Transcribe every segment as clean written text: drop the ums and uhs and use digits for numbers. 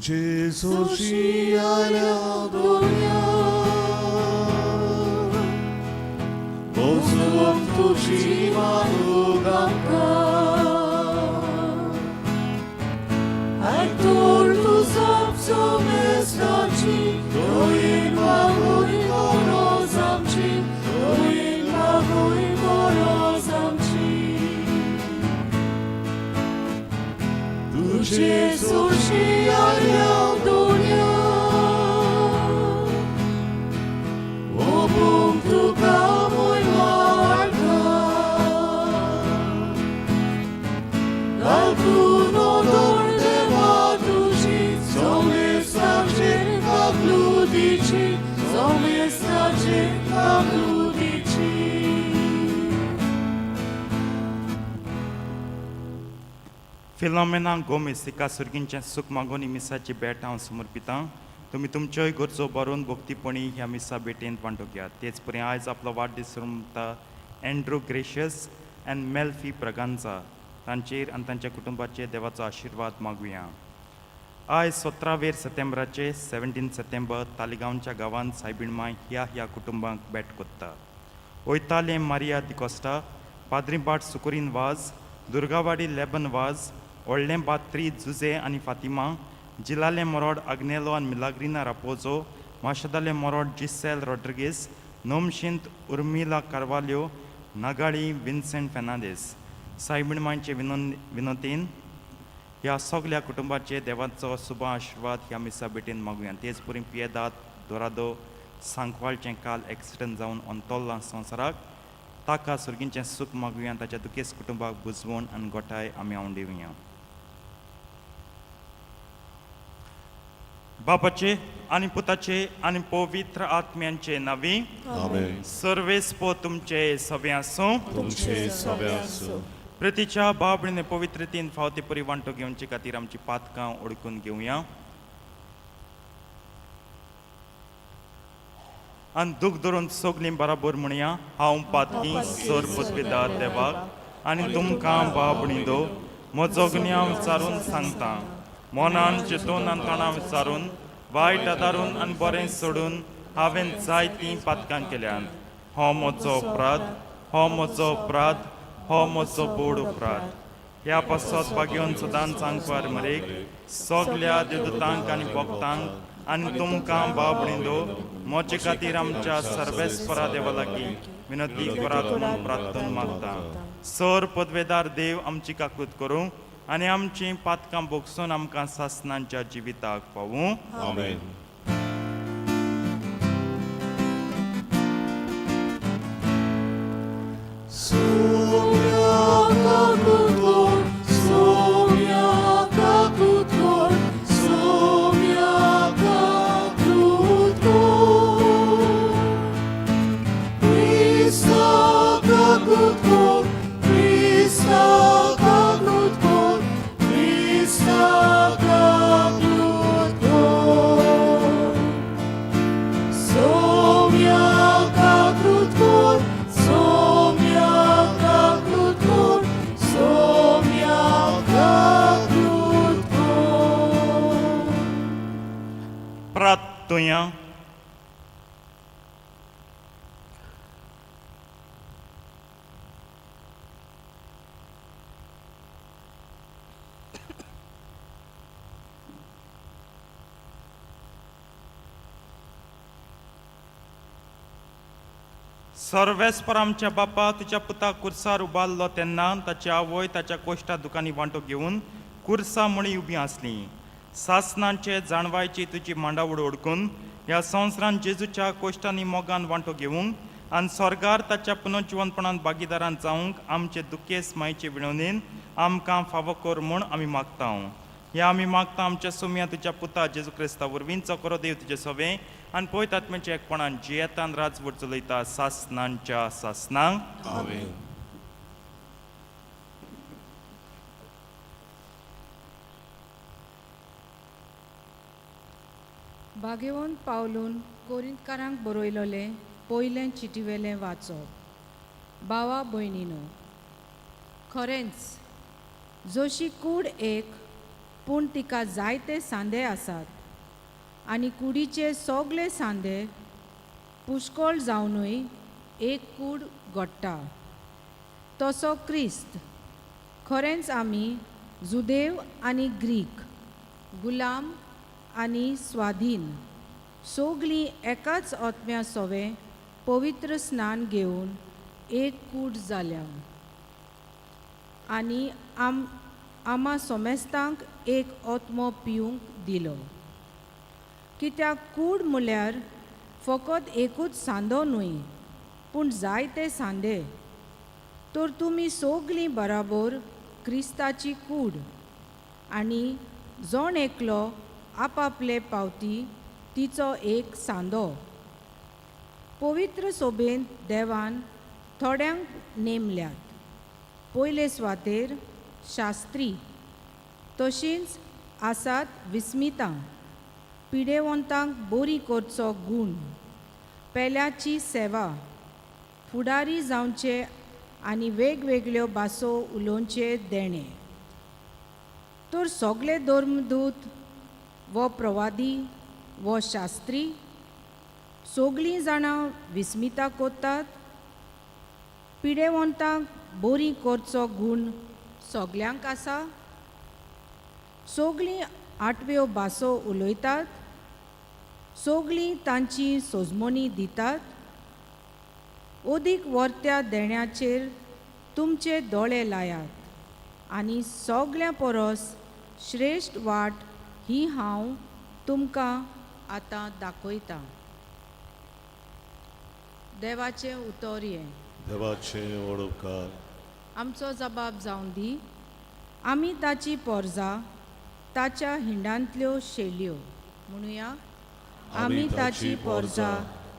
तुझे सोशी आल्या दोन्या पोसूंक तुजी मागूंक आमकां आयतोर तुजो सोमेस्ताची दोयेन मागूय गरज आमची दोयेन मागूय गरज आमची तुझे सोशी आल्या दोन्या ओबूंक तुका मोयमा हाडटा घालतूं नदर देवा तुजी सोमेस्ताचेर काकलुतीची सोमेस्ताचेर काकलुतीची. फिलोमेना गोमेस हिका सुर्गींचें सूख मागून ही मिसाची भेट हांव समर्पितां. तुमी तुमच्योय गरजो बरोवन भक्तीपणी ह्या मिसा भेटेंत वांटो घेयात. तेच परी आयज आपलो वाडदीस रमता एंड्रू ग्रेशियस आनी मेल्फी प्रगांजा तांचेर आनी तांच्या कुटुंबाचेर देवाचो आशिर्वाद मागुया. आयज 17वेर सप्टेंबराचे 17 सप्टेंबर तालिगांवच्या गांवांत सायबीण माय ह्या ह्या कुटुंबांक भेट कोत्ता. वयताले मारिया दिकोस्टा, पाद्रीबाट सुकुरीन वाज, दुर्गावाडी लेबन वाज, व्हडलें बात्री जुजे आनी फातिमा, जिलाले मोरोड आग्नेलो आनी मिलाग्रिना रापोजो, माशेदाले मोरोड जिसेल रॉड्रिगीस, नोमशींत उर्मिला कार्वाल्यो, नागाळी विन्सेंट फेर्नांदीस. सायबीण मांयचे विनोतीन ह्या सगल्या कुटुंबाचे देवाचो सुबा आशिर्वाद ह्या मिसा भेटेन मागुया. तेच परी पियेदाद दोरादो सांकवाळचें काल एक्सिडंट जावन अंतोल्लां संवसाराक ताका सुर्गींचें सूख मागुया. ताच्या दुखेस्त कुटुंबाक बुजवण आनी गोठाय आमी आवंडेवया. बापाचे आनी पुताचे आनी पवित्र आत्म्यांचे नांवी. आमेन. सर्वेस्पो तुमचे सगळे आसूं. तुमचे सगळे आसूं. प्रतिच्या बाबडीने पवित्रतेन फावते परी वांटो घेवचे खातीर आमची पातकां ओडकून घेवया आनी दूख धरून सगलीं बराबर म्हणया, हांव पातकी सर पदवेदार देवाक आनी तुमकां बाबणी दो म्हजो गुन्यांव विचारून सांगता. मनान चिंतून आनी तोंडां विचारून, वायट आदारून आनी बरें सोडून हांवें जायतीं पातकां केल्यांत. हो म्हजो अपराध, हो म्हजो अपराध, हो म्हजो बोड अपराध. ह्या पासत भाग्योन सदांच आंकवार मरेक, सगल्या देवदूतांक आनी भक्तांक आनी तुमकां बाबणी दो म्हजे खातीर आमच्या सर्वेस्परा देवा लागीं विनंती करात म्हूण प्रार्थना मागता. सर पदवेदार देव आमची काकूत करूं आनी आमचीं पातकां भोगसून आमकां सासनांच्या जिविताक पावूं. आमेन. Soumya kakutkor, Soumya kakutkor, Soumya kakutkor. Krista kakutkor, Krista kakutkor, Krista kakutkor. Soumya kakutkor, Soumya kakutkor, Soumya kakutkor. प्रार्थुया. सर्वेस्पर आमच्या बापा, तुज्या पुताक कुर्सार उबारलो तेन्ना ताची आवय ताच्या कोश्टा दुकानी वांटो घेवन कुर्सा म्हणी उबी आसली. सासनांचे जाणवायची तुजी मांडावळ ओडकून ह्या संवसारान जेजूच्या कोश्टांनी मोगान वांटो घेवंक आनी स्वर्गार ताच्या पुनर्जिवनपणान भागीदारान जावंक आमचे दुखेस मायचे विणवणेन आमकां फावो कर म्हूण आमी मागता. ह्या आमी मागता आमच्या सुम्या तुज्या पुता जेजू क्रिस्ता वरवीं, जो करो देव तुजे सवें आनी पवित्र आत्म्याच्या एकपणान जियेतान राजवट चलयता सासनांच्या सासनांक. आमेन. भाग्यवंत पावलून कोरिंतकारांक बरयलोलें पयलें चिटीवेलें वाचप. भावा भयणीनो, खरेंच जशी कूड एक पूण तिका जायते सांदे आसात आनी कुडीचे सोगले सांदे पुष्कळ जावनूय एक कूड घडटा तसो क्रिस्त. खरेंच आमी जुदेव आनी ग्रीक, गुलाम आनी स्वाधीन, सोगलीं एकाच आत्म्या सोवें पवित्र स्नान घेवन एक कूड जाल्या आनी आमा सोमेस्तांक एक आत्मो पिवंक दिलो. कित्याक कूड म्हळ्यार फकत एकूच सांदो न्हय, पूण जायते सांदे. तर तुमी सोगलीं बराबर क्रिस्ताची कूड आनी जण एकलो आपापले पावती तिचो एक सांदो. पवित्र सोबेंत देवान थोड्यांक नेमल्यात पयले सुवातेर शास्त्री, तशींच आसात विस्मितां, पिडेवंतांक बरी करचो गूण, पेल्याची सेवा, फुडारी जावचे आनी वेगवेगळ्यो भासो उलोवचे देणें. तर सगळे धर्मदूत वो प्रवादी वो शास्त्री सगळीं जाणां विस्मिता कोत्तात? पिडेवंतांक बरी करचो गूण सगल्यांक आसा? सगळीं आठव्यो भासो उलयतात? सगळीं तांची सोजमणी दितात? अदीक वर्त्या देण्याचेर तुमचे दोळे लायात आनी सगळ्यां परस श्रेश्ठ वाट ही हांव तुमकां आतां दाखयतां. देवाचें उतर हें. देवाचें व्हड उपकार. आमचो जबाब जावन दी, आमी ताची पोरजा, ताच्या हिंडांतल्यो शेल्यो. म्हणुया, आमी ताची पोरजा,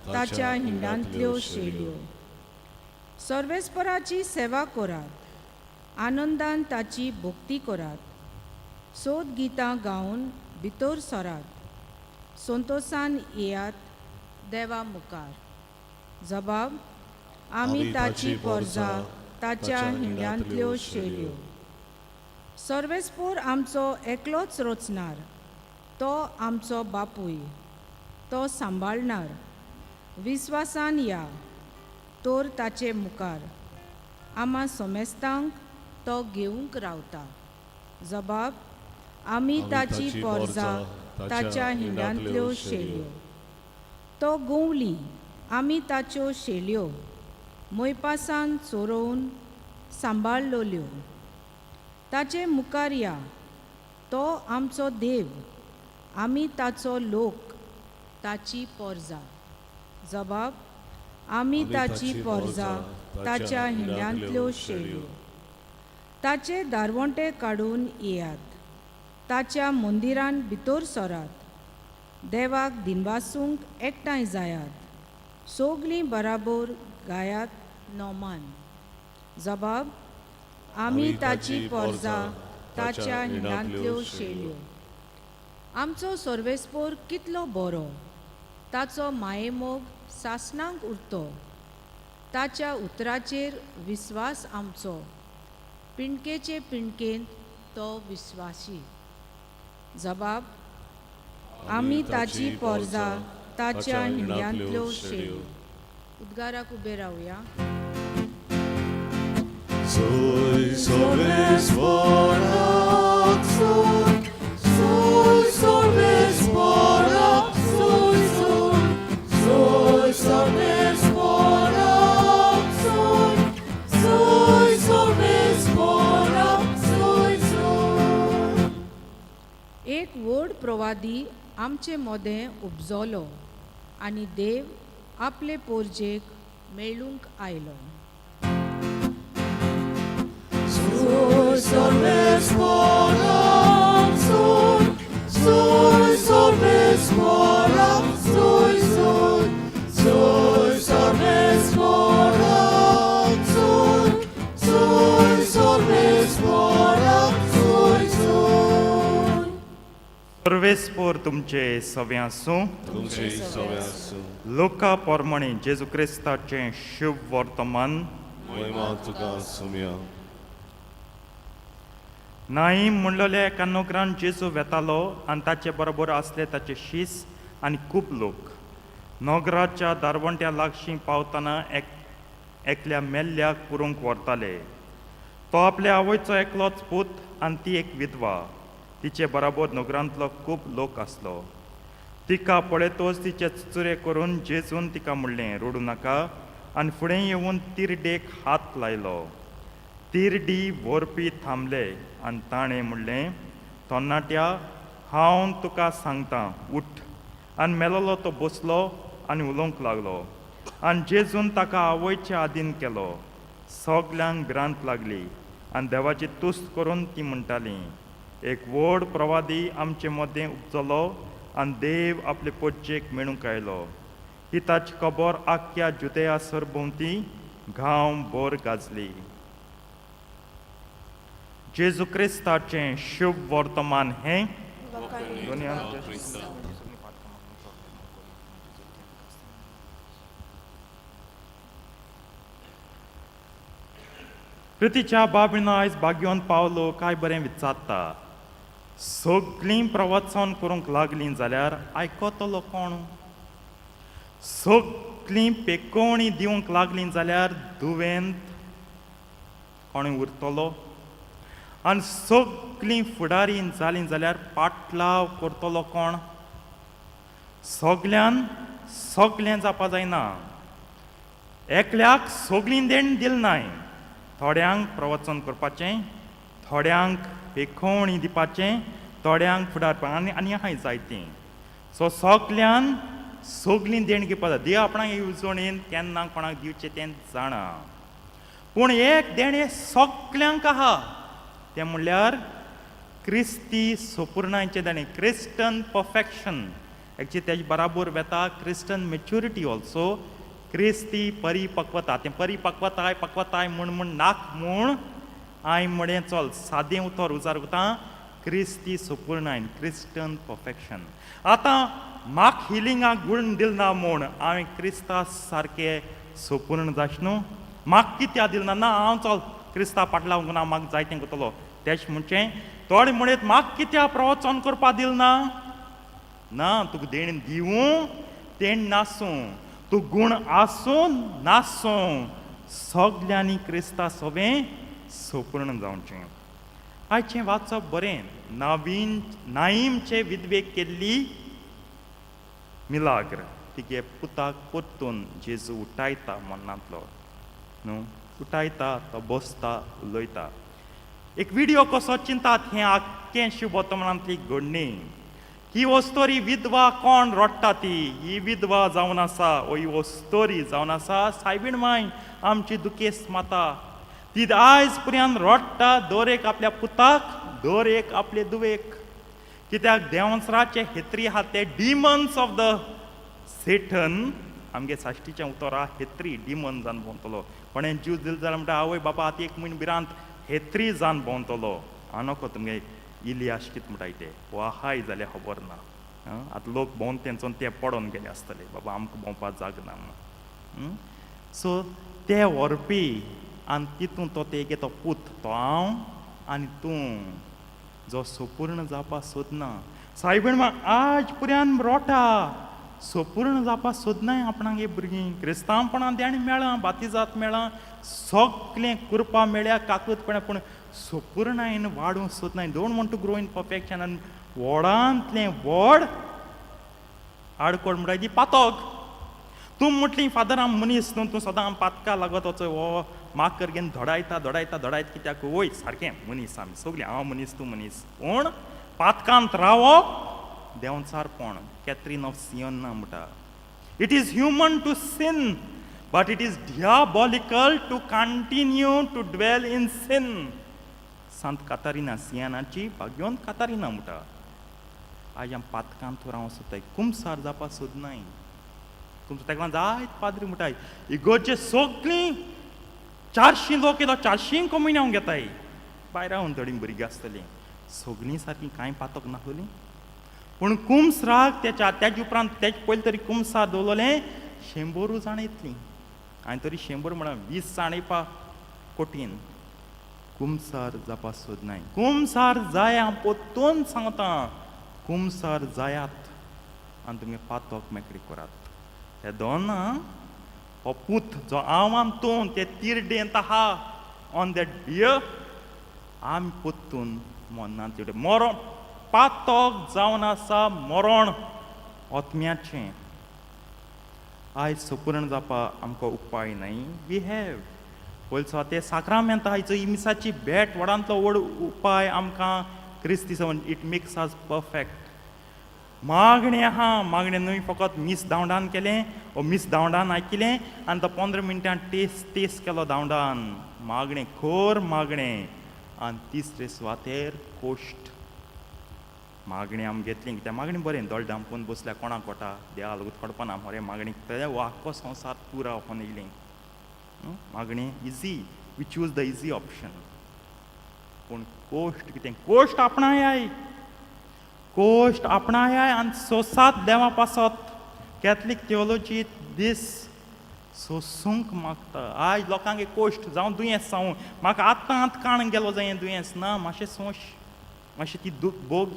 ताच्या हिंडांतल्यो शेल्यो. सर्वेस्पराची सेवा करात, आनंदान ताची भक्ती करात, सोद गितां गावन भितर सरात, संतोसान येयात देवा मुखार. जबाब, आमी ताची पोरजा, ताच्या हिंडांतल्यो शेल्यो. सर्वेस्पोर आमचो एकलोच रचणार, तो आमचो बापूय, तो सांबाळणार. विस्वासान या तर ताचे मुखार, आमा सोमेस्तांक तो घेवंक रावता. जबाब, आमी ताची पोरजा, ताच्या हिंडांतल्यो शेल्यो. तो गोवली, आमी ताच्यो शेल्यो, मोयपासान चोरोवन सांबाळलोल्यो. ताचे मुखार या, तो आमचो देव, आमी ताचो लोक, ताची पोरजा. जबाब, आमी ताची पोरजा, ताच्या हिंडांतल्यो शेल्यो. ताचे दारवंटे काडून येयात, ताच्या मंदिरान भितर सरात, देवाक दिनवासूंक एकठांय जायात, सगलीं बराबर गायात नोमान. जबाब, आमी ताची पोरजा, ताच्या हिंडांतल्यो शेल्यो. आमचो सर्वेस्पोर कितलो बरो, ताचो मायेमोग सासणाक उरतो. ताच्या उतराचेर विस्वास आमचो, पिंडकेचे पिंडकेंत तो विस्वासी. जबाब, आमी ताची पोरजा, ताच्या हिंडांतल्यो शेल्यो. उद्गाराक उबे रावया. Soy सर्वेस्पराक soy, soy सर्वेस्पराक soy, soy, soy सर्वेस्पराक soy, soy सर्वेस्पराक soy, soy. एक व्हड प्रवादी आमचे मोदें उपजलो आनी देव आपले पोरजेक मेळूंक आयलो. Soy सर्वेस्पराक soy, soy सर्वेस्पराक soy, soy, soy सर्वेस्पराक soy, soy सर्वेस्पराक soy, soy. सर्वेस्पोर तुमचे सवे आसूं. तुमचे सवे आसूं. लोका पोरमणे जेजू क्रिस्ताचें शुभ वर्तमान. महिमा तुका सुम्या. नाईम म्हणलेल्या एका नोकरान जेजू वेतालो आनी ताचे बरोबर आसले ताचे शीस आनी खूब लोक. नोगराच्या दारवंट्या लागशीं पावतना एक एकल्या मेल्ल्याक पुरोवंक व्हरताले. तो आपल्या आवयचो एकलोच पूत आनी ती एक विधवा. तिचे बराबर नगरांतलो खूब लोक आसलो. तिका पळयतच तिचे चुरे करून जेजून तिका म्हणलें, रडूं नाका, आनी फुडें येवन तिरडेक हात लायलो. तिरडी व्हरपी थांबले आनी ताणें म्हणलें, तरणाट्या, हांव तुका सांगतां, उठ. आनी मेलोलो तो बसलो आनी उलोवंक लागलो आनी जेजून ताका आवयचे आदीन केलो. सगल्यांक भिरांत लागली आनी देवाची तुस्त करून ती म्हणटाली, एक व्हड प्रवादी आमचे मदें उपजलो आनी देव आपले पोज्जेक मेळूंक आयलो. ही ताची खबर आख्ख्या जुदया सरभोंवती गांव भर गाजली. जेजू क्रिस्ताचें शुभ वर्तमान हें. प्रितीच्या बाबीन आयज बागयोन पावलो काय बरें विचारता. सगळीं प्रवचन करूंक लागलीं जाल्यार आयकतलो कोण? सगळीं पेकोवणी दिवंक लागलीं जाल्यार दुवेंत कोणूय उरतलो? आनी सगळीं फुडारी जालीं जाल्यार पाटलाव करतलो कोण? सगल्यान सगळें जावपा जायना. एकल्याक सगळीं देण दिल नाय. थोड्यांक प्रवचन करपाचें, थोड्यांक पेखोवणी दिवपाचें, थोड्यांक फुडारपण आनी आनी आहाय जायतीं. सो सगल्यान सगळीं देण घेवपा जाय. देव आपणाक येवजणेन केन्ना कोणाक दिवचें तें जाणा, पूण एक देणें सगल्यांक आहा, तें म्हणल्यार क्रिस्ती सोपुर्णांचें देणें, क्रिस्टन परफेक्शन. एक्चुली तेजे बराबर वेता क्रिस्टन मेच्युरिटी ऑल्सो, क्रिस्ती परिपक्वता. तें परिपक्वताय पक्वताय म्हूण म्हूण नाक म्हूण हांवें म्हणलें चल सादें उतर उजार वता, क्रिस्ती सोपुर्णायन, क्रिस्टन परफेक्शन. आतां म्हाक हिलिंगाक गुण दिल ना म्हूण हांवें क्रिस्ता सारकें सोपूर्ण जाश न्हू. म्हाक कित्याक दिल ना? ना, हांव चल क्रिस्ता पाटलावंक ना, म्हाका जाय तें करतलो तेश म्हणचें. थोडे म्हणयत म्हाका कित्याक प्रवचन करपा दिल ना? ना, तुका देण दिवूं देण नासूं, तूं गूण आसूं नासूं, सगल्यांनी क्रिस्ता सोबें सोपूर्ण जावचें. आयचें वाचप बरें. नवीन नाईमचे विधवेक केल्ली मिलाग्र, तिगे पुताक परतून जेजू उठायता मरणांतलो न्हू. उठायता, तो बसता, उलयता. एक विडियो कसो चिंतात हें आख्खें शुभवर्तमानांतली घडणी. ही वस्तोरी विधवा कोण रडटा ती ही विधवा जावन आसा, ओ ही वस्तोरी जावन आसा सायबीण माय, आमची दुखेस्त माता. ती आयज पर्यंत रडटा दर एक आपल्या पुताक, दर एक आपले दुवेक. कित्याक देवसराचे हेत्री आहा ते डिमन्स ऑफ the Satan. आमगे साश्टीचें उतर आहा, हेत्री डिमन जावन भोंवतलो. कोणें ज्यूस दिल जाल्यार म्हणटा, आवय बाबा, आतां एक म्हयनो भिरांत हेत्री जावन भोंवतलो. हांव नको तुमगे इलियाश कित म्हणटाय ते वो आहाय जाल्यार खबर ना. आतां लोक भोंवन तेंचोन ते पडोन गेले आसतले, बाबा आमकां भोंवपाक जाग ना म्हणून. सो ते व्हरपी आनी तितून तो तेगे तो पूत, तो हांव आनी तूं जो सोपूर्ण जावपा सोदना. सायबीण आज पुऱ्यान रोटा सोपूर्ण जावपा सोदनाय. आपणाक हे भुरगीं क्रिस्तांवपणां देणें मेळ्ळां, बातिजात मेळ्ळां, सगलें कुरपा मेळ्ळ्या, काकूत मेळ्ळ्या, पूण सोपूर्णायेन वाडूंक सोदनाय. Don't want to grow in perfection. आनी व्हडांतलें व्हड आडकोड म्हणटा ती पातोक. तूं म्हटली, फादर, आम मनीस न्हू, तूं सदां आम पातका लागत वचो हो माकर घेवन धडायता धडायता धडायता कित्याक? वय, सारकें, मनीस आमी सगळीं, हांव मनीस, तूं मनीस, पूण पातकांत रावप देंवचारपण. कॅथरीन ऑफ सियन म्हणटा, "It is human to sin, but it is diabolical to continue to dwell in sin." Sant Katarina, सियानाची भाग्योन कातारिना म्हणटा. आयज आम पातकांत रावंक सोदताय, कुमसार जावपाक सोदनाय. तुमचो ताका जायत पाद्री म्हणटाय, इगोर्जे सगळीं 400 लोक येयलो, 400 कोमुन्यांव घेताय. भायर रावन थोडीं भुरगीं आसतलीं, सगळीं सारकीं कांय पातक नासली, पूण कुमसराक तेच्या तेजे उपरांत तेजे पयलीं तरी कुमसार दवरलें 100 जाणां येतलीं. हांवें तरी 100 म्हणा 20 जाण येवपा कठीण. कुमसार जावपा सोदनाय. कुमसार जाया, हांव पोत्तून सांगता, कुमसार जायात आनी तुमगे पातोक मेकळी करात. ते दोन हो पूत जो हांव आनी तूं ते तिरडेंत आहा ऑन that beer, आमी पोत्तून मरना तिवडे मरण पातोक जावन आसा मरण आत्म्याचें. आयज सपूर्ण जावपा आमकां उपाय न्हय, we have पयलीं सुवाते साक्रामेंत आयचो ही मिसाची भेट व्हडांतलो व्हड उपाय आमकां क्रिस्ती सवन. It makes us perfect. मागणें आहा, मागणें न्हय फकत मीस धांवडान केलें ओ मीस धांवडान आयकिलें आनी तो 15 मिनटां टेस टेस केलो धांवडान. मागणें खोर मागणें. आनी तिसरे सुवातेर कोश्ट. मागणें आमी घेतलीं कित्याक मागणें बरें, दोळे धांपून बसल्या कोणाक कोटा देवा लागून कडपना मरे मागणी हो आख्खो संवसार पुरा वोन येयलें. मागणें easy, we choose the easy option. पूण कोश्ट कितें? कोश्ट आपणायाय, कोश्ट आपणायाय आनी सोसात देवा पासत. कॅथलीक थियोलॉजी दीस सोसूंक मागता. आयज लोकांक कोश्ट जावं दुयेंस जावं, म्हाका आतां आतां काण गेलो जाय दुयेंस ना, मातशें सोंश, मातशें ती दूख भोग,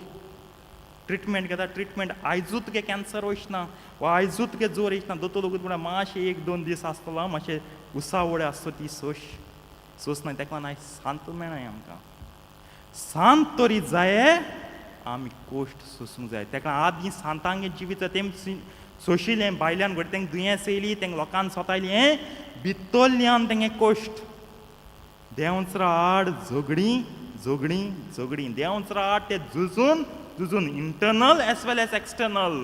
ट्रिटमेंट घेता. ट्रिटमेंट आयजूच तुगे कॅन्सर वचना वा आयजूच तुगे जोर येना. दोतोर लोकूच म्हणटा मातशें 1-2 दीस आसतलो, मातशें उसावडे आसतो, ती सोंश. सोंस ना तेका लागून आयज शांत मेळना आमकां. शांत तरी जाये, आमी कोश्ट सोसूंक जाय. तेका आदीं सांतांगे जिवीत तेम सोशिलें, भायल्यान घडये तेंका दुयेंस येयली, तेंका लोकांक सोतायली, हें भितरल्यान तेंगे कोश्ट. देंवचरा आड झगडीं झगडीं झगडीं, देंवचरा आड ते झुजून झुजून, internal as well as external.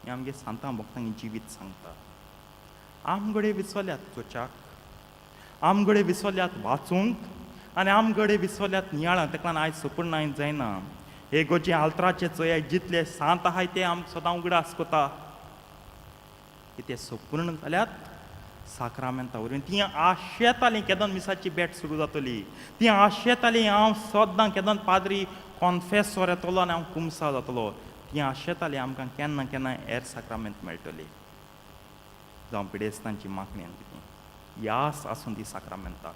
हें आमगे सांतां भक्तांगे जिवीत सांगता. आमगडे विसरल्यात चोचाक, आमगडे विसरल्यात वाचूंक आनी आमगडे विसरल्यात नियाळां. तेका लागून आयज सपूर्ण जायना. हे गोजे आल्तराचे चोया जितले सांत आहाय ते आमकां सदां उगडास कोता की ते सपूर्ण जाल्यात साक्रामेंता वरवीं. तीं आशेतालीं केदोन मिसाची भेट सुरू जातली, तीं आशेतालीं हांव सद्दां केदोन पाद्री कॉन्फेसोर येतलो आनी हांव कुमसार जातलो. तीं आशेतालीं आमकां केन्ना केन्ना हेर साक्रामेंत मेळटली, जावं पिडेस्तांची मागणी आनी कितें. ही आस आसूं दी साक्रामेंताक,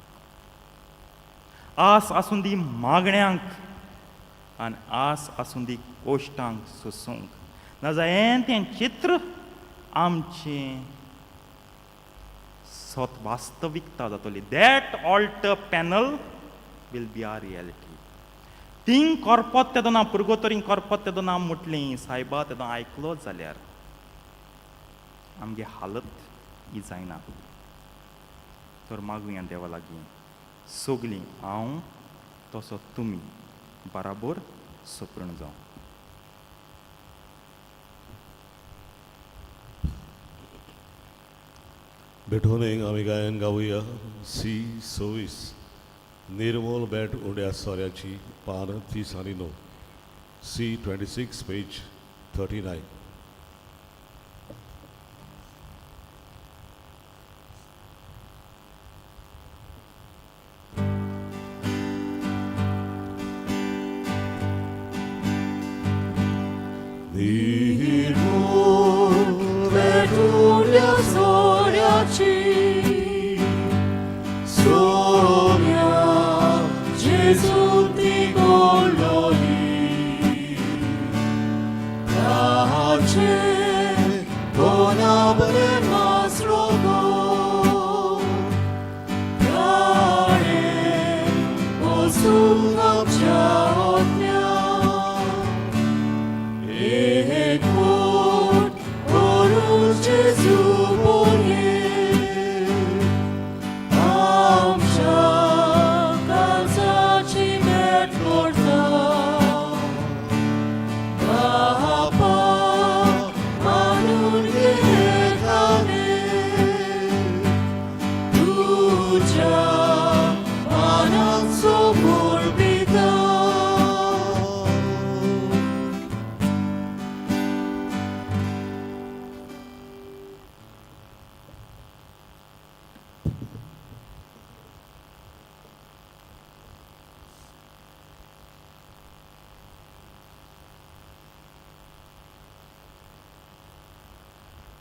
आस आसूं दी मागण्यांक आनी आस आसूं दी कोश्टांक सोसूंक. नाजाल्यार हें तें चित्र आमचें सत वास्तविकता जातली. That altar panel will be our reality. तींग करपत तेदोना पुर्गोतरींग करपत तेदोना म्हटलीं सायबा तेदोना आयकलो जाल्यार आमगे हालत ही जायना. तर मागुया देवा लागीं सगलीं, हांव तसो तुमी बराबर सोपरण जावं. भेटोवणेक आमी गायन गावया सी 26 निर्मोल भेट उड्या सोऱ्याची, पान 39, C 26 page 39. निर्मूल भेटुल्या सोऱ्याची, सोम्या जेजून ती गोडलोली, ताचे कोणाबरे मासलो गो, ताणें वचून आमच्या आत्म्या एकूण करून जेजू बोलये, आमच्या काळजाची भेट करता, बापा मानून घेताने, तुज्या मानाचो मुरबिता.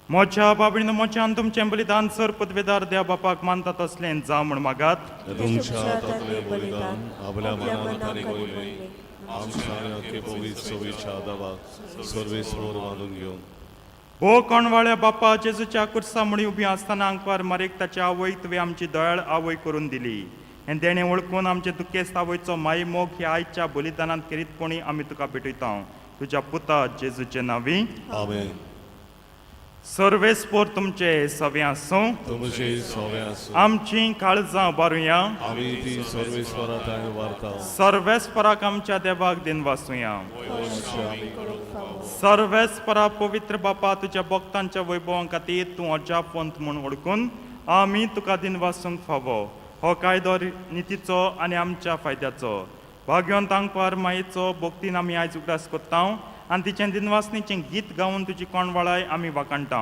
म्हज्या बाबडीन म्हज्यान तुमचें बलिदान सर पदवेदार देव बापाक मानता तसलें जावं म्हूण मागात. तुमच्या हातांतलें बलिदान आपल्या मनाक आनी वयलें आमच्या आनी अख्खे पवित्र सवेच्या दावाक सर्वेस्पर मानून घेवन. भो कोणवाळ्या बापा, जेजूच्या कुर्सा म्हणी उबी आसतना आंकवार मारीक ताच्या आवयक तुवें आमची दयाळ आवय करून दिली. हें देणें वळखून आमचे दुखेस्त आवयचो मायमोग ह्या आयच्या बलिदानांत खेरीतपणी आमी तुका भेटयता, तुज्या पुता जेजूचे नांवी. आमेन. सर्वेस्पोर तुमचे सवे आसूं. तुमचे सवे आसूं. आमची काळजां बारुया. आमी ती सर्वेस्परा ताणें वार्ता. सर्वेस्पराक आमच्या देवाक दिनवासुया. आमी करूंक फावो. सर्वेस्परा पवित्र बापा, तुज्या भक्तांच्या वैभवां खातीर तूं अजापवंत म्हूण वळखून आमी तुका दिनवासूंक फावो. हो कायदो नितीचो आनी आमच्या फायद्याचो. भाग्यवंत आंकवार मायेचो भक्तीन आमी आयज उगडास करता आनी तिचें दिनवासनीचें गीत गावन तुजी कोणवाळाय आमी वाखाणटा.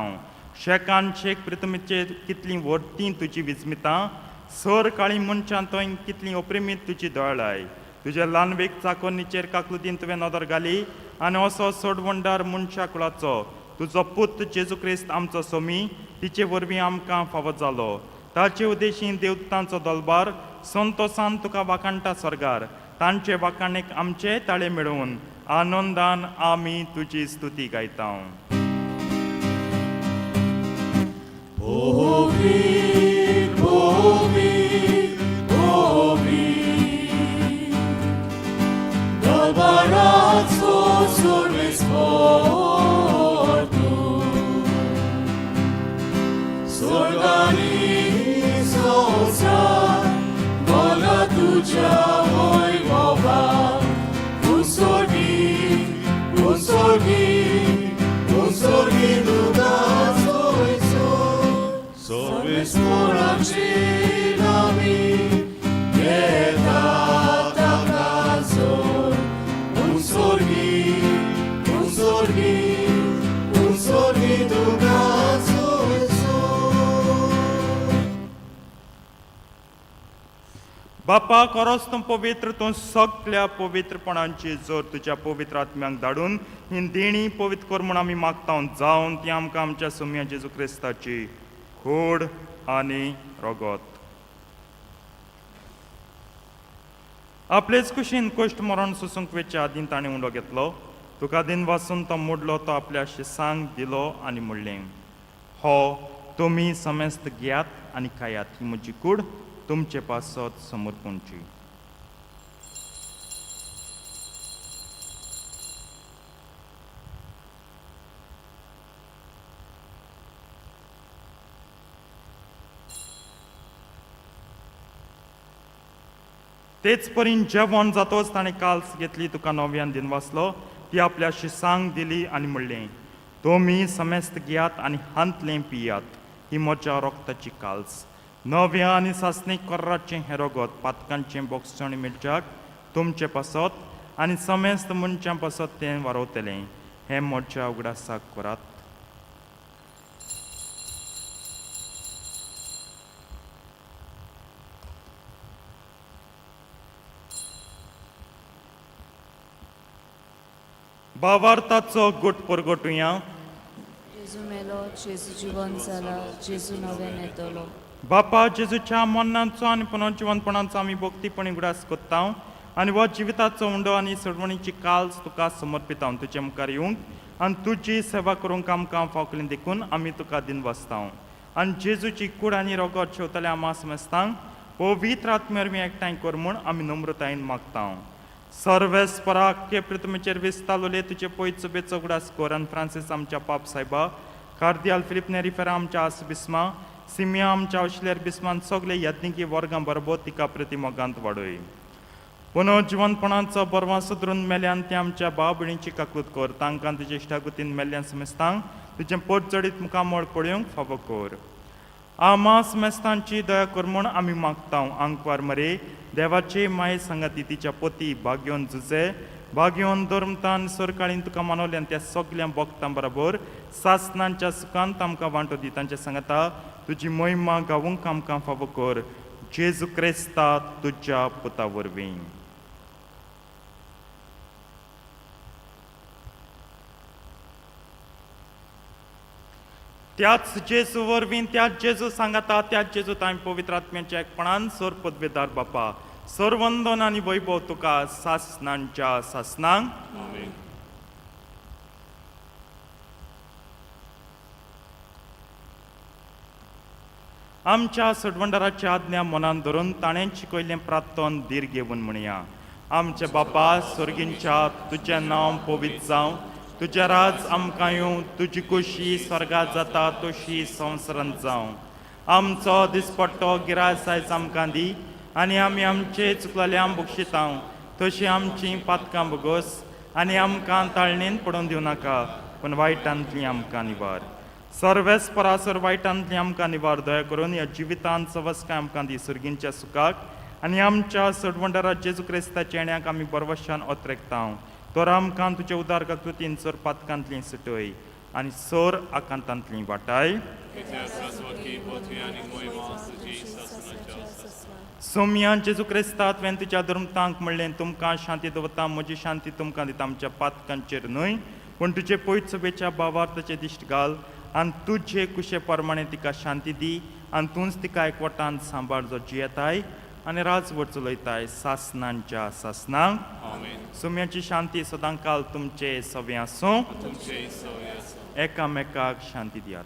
शेकान शेक प्रितमीचेर कितलीं व्हडतीं तुजी विजमितां, सर काळी मनशां थंय कितलीं अप्रेमीत तुजी दोळाय. तुज्या ल्हानवेक चाकोन्नीचेर काकलुतीन तुवें नदर घाली आनी असो सोडवणदार मनशा कुळाचो तुजो पूत जेजू क्रिस्त आमचो सोमी तिचे वरवीं आमकां फावो जालो. ताचे उद्देशीन देवतांचो दलबार संतोसान तुका वाखाणटा स्वर्गार. तांचे वाखाणेक आमचे ताळे मेळोवन आनंदान आमी तुजी स्तुती गायता. पवित्र, पवित्र, पवित्र, दरबाराचो सर्वेस्पर तूं. स्वर्गानी संवसार भरला तुज्या वैभवान. उत्सर्गी, उत्सर्गी, उत्सर्गी तुका सोयसो. सर्वेस्पराची सर्वेस्पराची नामी घेता ताका जोर. उत्सर्गी, उत्सर्गी, उत्सर्गी तुका सोयसो. बापा, खरोच तूं पवित्र, तूं सगल्या पवित्रपणांची जोर तुज्या पवित्र आत्म्यांक धाडून ही देणी पवित्र कर म्हूण आमी मागता, जावन ती आमकां आमच्या सोम्या जेजू क्रिस्ताची खोड आनी रगत. आपलेच कुशीन कश्ट मरण सोसूंक वेच्या आदीं ताणें उंडो घेतलो, तुका दिन वासून तो मोडलो, तो आपल्या शिसांक दिलो आनी म्हणलें, हो तुमी समेस्त घेयात आनी खायात, ही म्हजी कूड तुमचे पासत समर्पणची. तेच परीन जेवण जातोच ताणें काल्स घेतली, तुका नव्यान दिन वाचलो, ती आपल्या शिसांक दिली आनी म्हणलें, तुमी समेस्त घेयात आनी हांतलें पियात, ही म्हज्या रक्ताची काल्स, नव्या आनी सासणीक कोर्राचें हें रगत पातकांचें बोगसण मेळच्याक तुमचे पासत आनी समेस्त मनशां पासत तें वारवतलें. हें म्हज्या उगडासाक करात. बावार्थाचो गुट परगटुया. जेजू मेलो, जेजू जिवन जाला, जेजू नव्यान येतलो. बापा, जेजूच्या मरणाचो आनी पुनर्जिवनपणाचो आमी भक्तीपणी उगडास करता आनी हो जिविताचो उंडो आनी सोडवणीची काल्स तुका समर्पिता. तुजे मुखार येवंक आनी तुजी सेवा करूंक आमकां फावकली देखून आमी तुका दिनवासता आनी जेजूची कूड आनी रगत शेवतल्या आमा समजतांक पवित्र आत्म्या वरवीं एकठांय कर म्हूण आमी नम्रतायेन मागता. सर्वेस्पराक के पृथ्वीचेर विस्तालोले तुजे पयचो बेचो उगडास कर आनी फ्रांसीस आमच्या पाप सायबा, कार्दियाल फिलीप नेरिफेरा आमच्या आस बिस्मा, सिमिया आमच्या अश्लेर बिस्मान सगळे यज्ञिकी वर्गां बरोबर तिका प्रतिमोगांत वाडय. पुनर्जिवनपणाचो बरवा सुदरून मेल्यान ते आमच्या भाव भयणीची काकूत कर. तांकां तुजे इश्टागतीन मेल्ल्यान समेस्तांक तुजें पोट चडीत मुखामळ पळोवंक फावो कर. आमास मेस्तांची दया कर म्हूण आमी मागता. आंकवार मरे देवाचे माये सांगाती तिच्या पती भाग्योन जुजे, भाग्योन धर्मतान सरकाळीन तुका मानवल्यान त्या सगल्या भक्तां बरोबर सासनांच्या सुखांत आमकां वांटो दी. तांच्या सांगाता तुजी महिमा गावूंक आमकां फावो कर, जेजू क्रिस्ता तुज्या पुता वरवीं. त्याच जेजू वरवीं, त्याच जेजू सांगाता, त्याच जेजू तांय पवित्र आत्म्याच्या एकपणान सोर पदवेदार बापा, सरवंदन आनी वैभव तुका सासनांच्या सासनांक. आमेन. आमच्या सडवंडाराची आज्ञा मनान धरून ताणें शिकयल्लें प्रार्थन धीर घेवन म्हणया. आमचे बापा स्वर्गींच्या, तुजें नांव पवित्र जावं, तुजें राज आमकां येवं, तुजी खोशी स्वर्गात जाता तशी संवसारांत जावं. आमचो दिसपट्टो गिरास आयज आमकां दी आनी आमी आमचे चुकलेल्या बक्षितां तशी आमचीं पातकां भोगोस आनी आमकां ताळणेन पडोवन दिवं नाका, पूण वायटांतली आमकां निवार. सर्वेस परासर वायटांतली आमकां निवार. दया करून ह्या जिवितांत सवस्काय आमकां दी सुर्गींच्या सुखाक आनी आमच्या सडवंडारा जेजू क्रिस्ताच्या येण्याक आमी बरवशान ओत्रेकता. तर आमकां तुजे उदार कृतीन सोर पातकांतली सुटय आनी सोर आकांतांतली वाटाय. सोमया जेजू क्रिस्ता, तुवें तुज्या धर्मतांक म्हणलें, तुमकां शांती दवरता, म्हजी शांती तुमकां दिता. आमच्या पातकांचेर न्हय पूण तुजे पयत सभेच्या भावार्थाचे दिश्ट घाल आनी तुजे कुशे प्रमाणे तिका शांती दी आनी तूंच तिका एकवटान सांबाळ, जो जियेताय आनी राजवट चलयताय सासनांच्या सासनांक. सोम्याची शांती सदांकाल तुमचे सवे आसूं. एकामेकाक शांती दियात.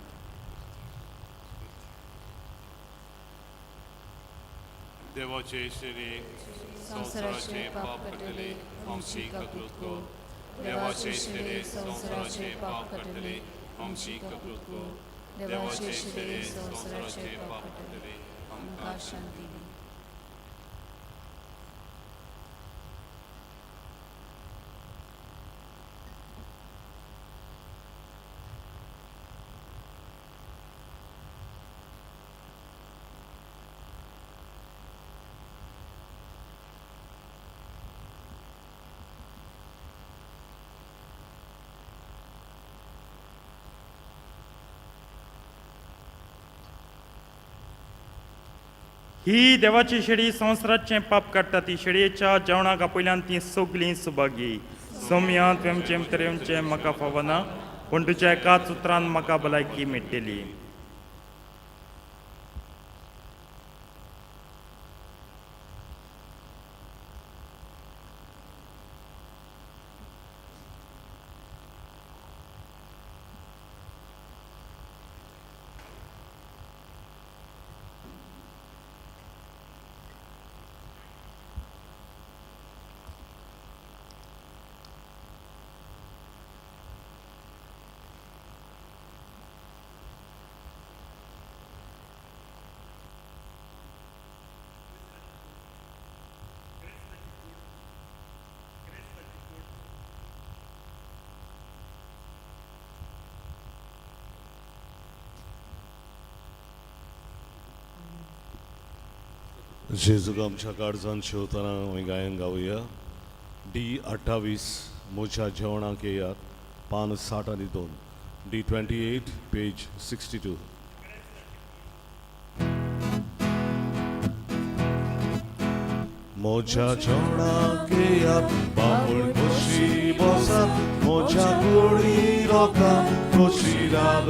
देवाचे शरीर संवसाराचे पाप काडटले, आमची कबूल कर. देवाचे शरीर संवसाराचे पाप काडटले, आमची कबूल कर. देवाचे शरीर संवसाराचे पाप काडटले, आमकां शांती दी. ही देवाची शेळी संवसाराचें पाप काडटा. ती शेळयेच्या जेवणाक आपयल्यान ती सगलीं सुभागी. सोमया, तुवें तरेचें म्हाका फावना, पूण तुज्या एकाच उतरान म्हाका भलायकी मेळटली. जेजूक आमच्या काळजान शेवतना आमी गायन गावया. डी 28, म्हज्या जेवणाक येयात, पान 62, डी 28 पेज 62. म्हज्या जेवणाक येयात, बापूय खोशी बसात, म्हज्या कुडी रोकात खोशी रात.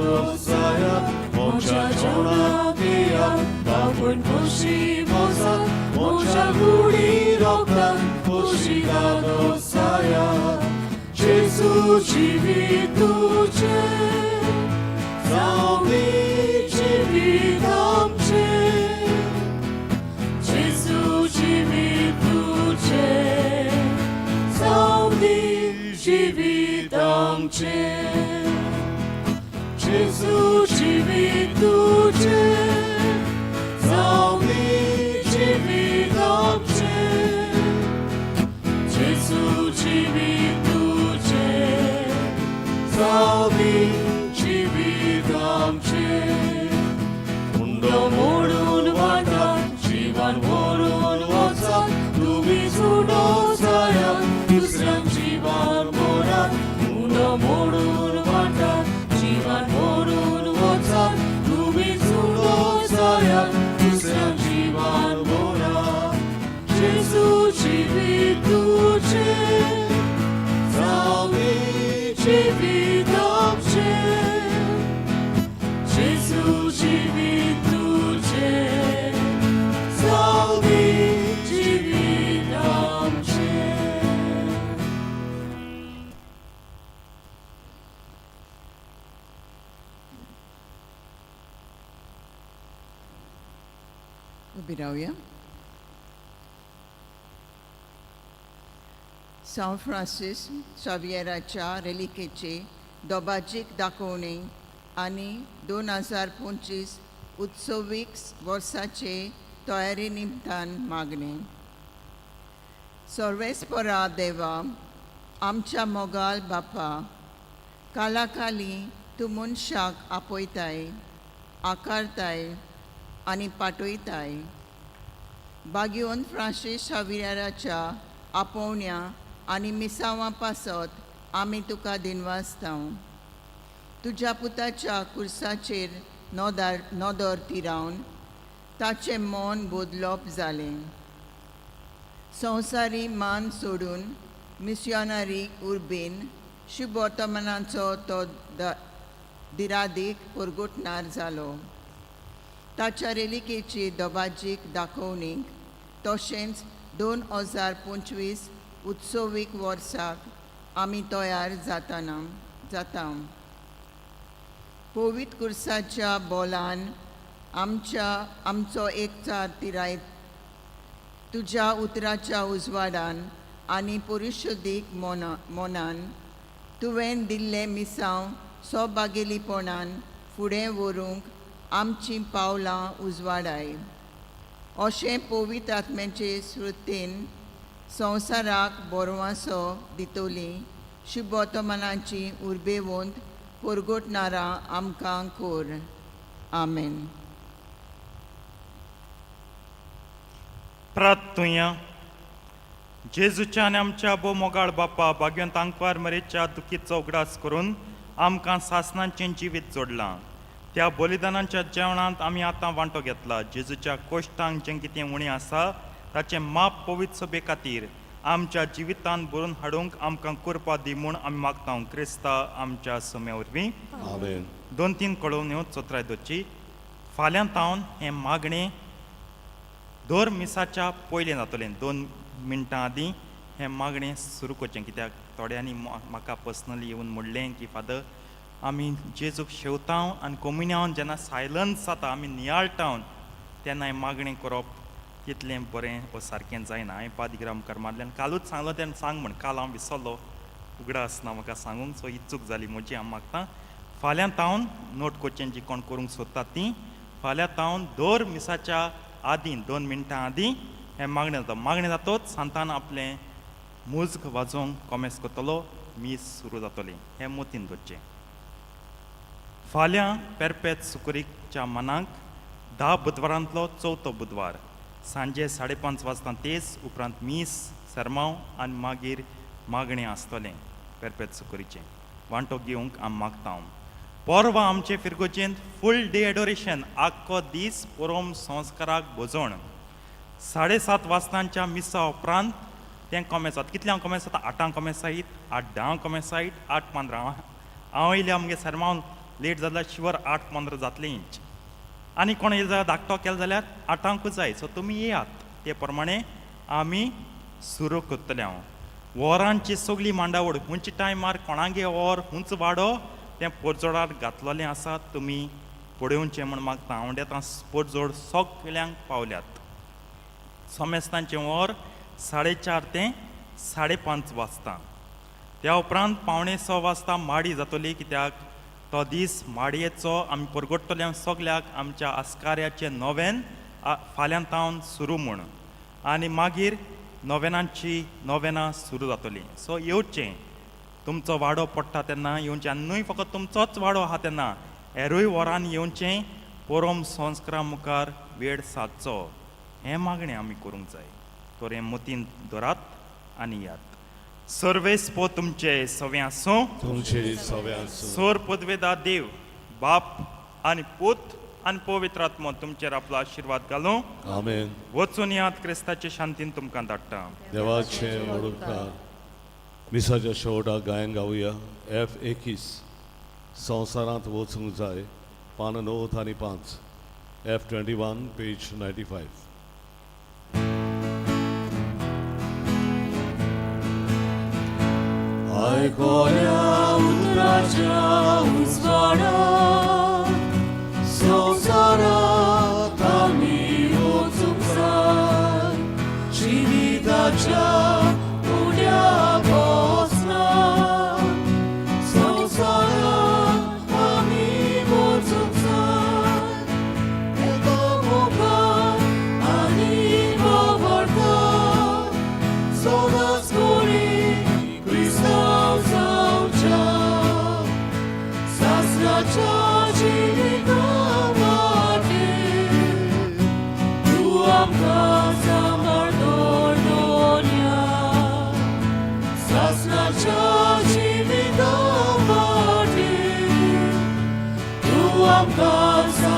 म्हज्या जेवणाक येयात, बापूय खोशी बसात, म्हज्या कुडी रोकात खोशी रात. जेजू जिवीत तुजें, जावं दी जिवीत आमचें. जेजू जिवीत तुजें, जावं दी जिवीत आमचें. जेजू जिवीत तुजें, जावं दी जिवीत आमचें. जेजू जिवीत तुजें, जावं दी जिवीत आमचें. उंडो मोडून वाटात, जीवन व्हरून वचात, तुमी सुडो जायात, दुसऱ्यांक जीवन मोडात. उंडो मोडून वाटात, जीवन व्हरून उबी रावया. सांव फ्रांसीस सावियराच्या रेलिकेचे दोबाजीक दाखोवणी आनी 2025 उत्सवीक वर्साचे तयारी निमतान मागणें. सर्वेस्परा देवा, आमच्या मोगाल बापा, कालाकाली तूं मनशाक आपयताय, आकारताय आनी पाठयताय. बागयोन फ्रांसीस शाविराच्या आपोवण्या आनी मिसांवां पासत आमी तुका दिनवासता. तुज्या पुताच्या कुर्साचेर नदर नदर तिरावन ताचें मन बदलप जालें. संवसारी मान सोडून मिस्योनरी उर्बेन शुभवर्तमानाचो तो दिरादीक परगटणार जालो. ताच्या रेलिकेची दबाजीक दाखोवणीक तशेंच 2025 उत्सवीक वर्साक आमी तयार जाताना जाता. पवित्र कुर्साच्या बोलान आमच्या आमचो एकचार तिरायत, तुज्या उतराच्या उजवाडान आनी परिशुद्धीक मोना मनान तुवें दिल्लें मिसांव सोबागेलीपणान फुडें व्हरूंक आमचीं पावलां उजवाडाय. अशें पवित्र आत्म्याचे स्मृतीन संवसाराक बोरवासो दितली शुभवर्तमानाची उर्बेवंत परगटणारां आमकां कोर. आमेन. प्रार्थुया. जेजूच्या आनी आमच्या भोव मोगाळ बापा, भाग्यवंत आंकवार मरेच्या दुखीचो उगडास करून आमकां सासणाचें जिवीत जोडलां. त्या बलिदानाच्या जेवणांत आमी आतां वांटो घेतला. जेजूच्या कोश्टांक जें कितें उणें आसा ताचें माप पवित्र सभे खातीर आमच्या जिवितांत भरून हाडूंक आमकां कृपा दी म्हूण आमी मागता, क्रिस्ता आमच्या सम्या वरवीं. आमेन. दोन तीन कळोवण्यो चोत्राय दवरची. फाल्यां तावन हें मागणें दर मिसाच्या पयलें जातलें. 2 मिनटां आदीं हें मागणें सुरू करचें, कित्याक थोड्यांनी म्हाका पर्सनली येवन म्हणलें की फादर, आमी जेजूक शेवताव आनी कोमिन्यावन जेन्ना सायलन्स जाता, आमी नियाळटाव, तेन्ना हें मागणें करप तितलें बरें वो सारकें जायना. हांवें पादिग्रा मुखार मारलें आनी कालूच सांगलो तेन्ना सांग म्हण. काल हांव विसरलो, उगडास ना म्हाका सांगूंक. सो ही चूक जाली म्हजी. हांव मागता, फाल्यां तावन नोट करचें, जी कोण करूंक सोदतात ती. फाल्यां तावन दर मिसाच्या आदीं 2 मिनटां आदीं हें मागणें जाता. मागणें जातोच सांतान आपलें मुज्ग वाजोवंक कोमेस करतलो, मीस सुरू जातली. हें मोतीन दवरचें. फाल्यां पेरपेत सुकुरीच्या मनाक 10 बुधवारांतलो चवथो बुधवार, सांजे 5:30 वाजता तेज, उपरांत मीस, सरमांव आनी मागीर मागणें आसतलें. पेरपेत सुकुरीचें वांटो घेवंक आमी मागता. परवां आमचे फिरगोजेंत फूल डे एडोरेशन, आख्खो दीस पोरोम संस्काराक भोजण. 7:30 वाजतांच्या मिसा उपरांत तें कोमेस जाता. कितल्यांक कोमेस जाता? 8 कोमेस जायत, 8:10 कोमेस जायत, 8:15. हांव येयल्या आमगे सरमांव लेट जाल्यार शुवर 8:15 जातलें इंच. आनी कोण येयलो जाल्यार धाकटो केलो जाल्यार 8 जाय. सो तुमी येयात, ते प्रमाणे आमी सुरू करतले. हांव वरांची सगळी मांडावळ, खंयच्या टायमार कोणागे वर खंयचो वाडो तें पोरजोडार घातलेलें आसा, तुमी पळोवचें म्हूण मागता. हांव येता पोरजोड सगल्यांक पावल्यात. सोमेस्तांचें वर 4:30 ते 5:30 वाजता. त्या उपरांत 5:45 वाजता माडी जातली, कित्याक तो दीस माडयेचो आमी परगट्टले सगल्याक आमच्या आस्कार्याचें नोवेन फाल्यां तावन सुरू म्हूण आनी मागीर नोवेनांची नोवेनां सुरू जातली. सो येवचें, तुमचो वाडो पडटा तेन्ना येवचें आनी न्हय फकत तुमचोच वाडो आहा तेन्ना हेरूय वरान येवचें. पोरोम संस्कारा मुखार वेळ सादचो हें मागणें आमी करूंक जाय. तर हें मतीन धरात आनी यात. सर्वेस्पर तुमचे सवें आसूं. तुमचे सव्यास. सोर पदवेदा देव बाप आनी पूत आनी पवित्र आत्मो तुमचेर आपलो आशिर्वाद घालूं. आमेन. वचून यात, क्रिस्ताचे शांतीन तुमकां धाडटा. देवाचे ओळखा. मिसाच्या शेवटाक गायन गावया. एफ 21, संवसारांत वचूंक जाय, पान 9 आनी 5, एफ 21, पेज 95. आयकोल्या उतराच्या उजवाडा संवसारात आमी वचूंक. जिविता वाटेर तूं आमकां सांबाळ दवरया सासणाच्या जिविता वाटेर तूं आमकां.